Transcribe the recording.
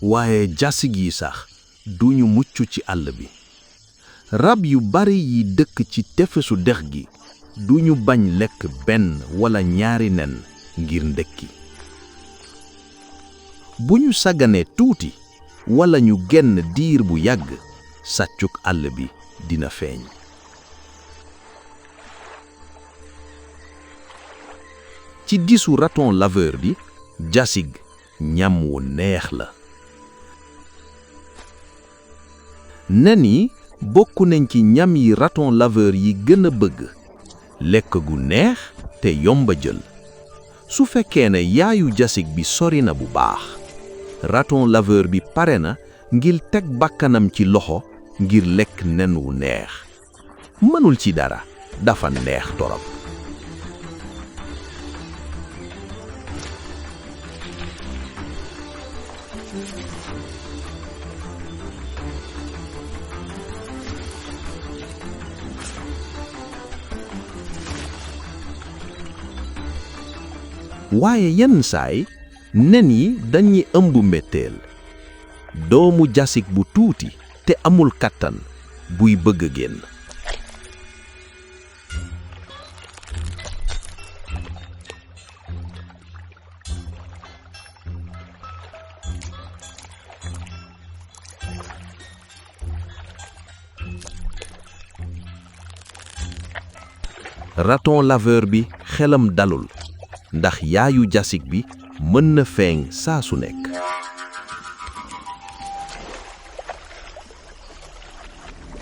waaye jasig yi sax duñu mucc ci àll bi. rab yu bari yi dëkk ci tefesu dex gi duñu bañ lekk benn wala ñaari nen ngir ndekki. bu ñu sàgganee tuuti wala ñu genn diir bu yàgg sàccuk àll bi dina feeñ. ci disu raton laveur bi jasig ñam wu neex la. nen yi bokk nañ ci ñam yi raton laveur yi gën a bëgg. lekk gu neex te yomba jël. su fekkee ne yaayu jasig bi sori na bu baax raton laveur bi pare na ngir teg bakkanam ci loxo ngir lekk nen wu neex. mënul ci dara dafa neex torop. waaye yenn saay nen yi dañuy ëmb mbetteel. doomu jasig bu tuuti te amul kattan buy bëgg a génn. raton laveur bi xelam dalul ndax yaayu jasig bi mën na feeñ saa su nekk.